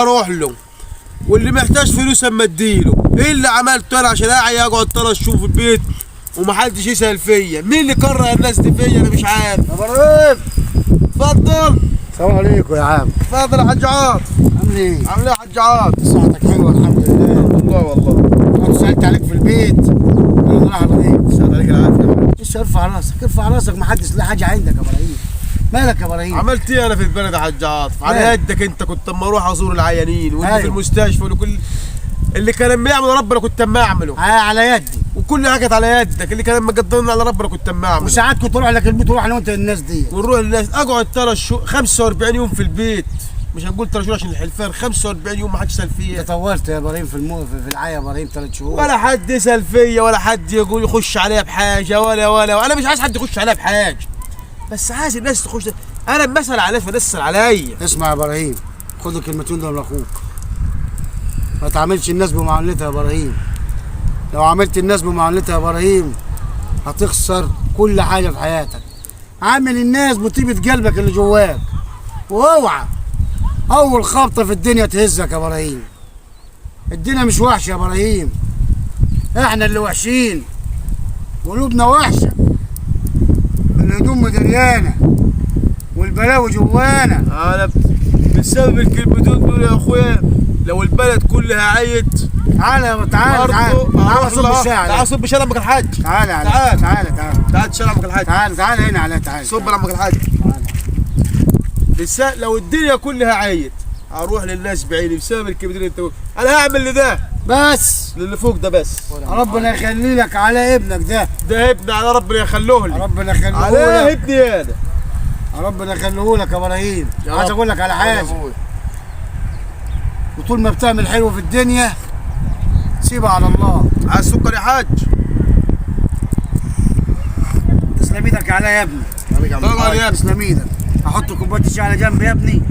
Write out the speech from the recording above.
اروح له، واللي محتاج فلوس اما اديله. ايه اللي عملته انا عشان اعيا اقعد 3 شهور في البيت ومحدش يسال فيا؟ مين اللي كره الناس دي فيا؟ انا مش عارف. يا ابراهيم، اتفضل. السلام عليكم يا عم. اتفضل يا حاج عاطف. عامل ايه؟ عامل ايه يا حاج عاطف؟ صحتك حلوة الحمد لله. والله والله. انا سالت عليك في البيت، انا رايح ابراهيم. سلام عليك العافية يا حاج. ايش، ارفع راسك ارفع راسك، ما حدش له حاجة عندك يا ابراهيم. مالك يا ابراهيم؟ عملت ايه انا في البلد يا حاج عاطف؟ على مالك؟ يدك انت كنت اما اروح ازور العيانين واللي في أيوه. المستشفى وكل اللي كان بيعمل ربنا كنت اما اعمله، على يدي. وكل حاجة كانت على يدك، اللي كان مقدرنا على ربنا كنت اما اعمله. وساعات كنت اروح لك البيت وروح انا وانت للناس دي. ونروح للناس، اقعد 3 شهور 45 يوم في البيت، مش هنقول 3 شهور عشان الحلفان، 45 يوم ما حدش سال فيا. انت طولت يا ابراهيم في في العيا يا ابراهيم 3 شهور. ولا حد يسال فيا، ولا حد يقول يخش عليا بحاجة، ولا انا مش عايز حد يخش عليا بحاجة، بس عايز الناس تخش. انا لما اسال على الناس فالناس تسال عليا. اسمع يا ابراهيم، خد الكلمتين دول من اخوك. ما تعاملش الناس بمعاملتها يا ابراهيم. لو عاملت الناس بمعاملتها يا ابراهيم هتخسر كل حاجة في حياتك. عامل الناس بطيبه قلبك اللي جواك، واوعى اول خبطه في الدنيا تهزك يا ابراهيم. الدنيا مش وحشة يا ابراهيم، احنا اللي وحشين، قلوبنا وحشة، الهدوم مدريانه والبلاوي جوانا. انا بسبب الكلمتين دول يا اخويا لو البلد كلها عيت. تعالى تعالى تعالى تعالى صب الشاي عليك. تعال صب شاي لعمك الحاج. تعالى على تعال. تعالى تعالى تعال شاي لعمك الحاج. تعالى تعالى هنا على تعالى. صب لعمك الحاج. تعالى. بس لو الدنيا كلها عيت هروح للناس بعيني بسبب الكلمتين اللي انت قلت. انا هعمل لده بس للي فوق ده بس. ربنا يخلي لك على ابنك ده. ده ابني، على ربنا يخلوه لي. ربنا يخليه على لك. ابني انا. ربنا يخليه لك يا ابراهيم. يا عايز رب. اقول لك على يا حاجة، أبوي. وطول ما بتعمل حلو في الدنيا سيبها على الله. عايز سكر يا حاج؟ تسلم ايدك عليا يا ابني. طبعا يا ابني. تسلم ايدك. احط كوباية الشاي على جنب يا ابني.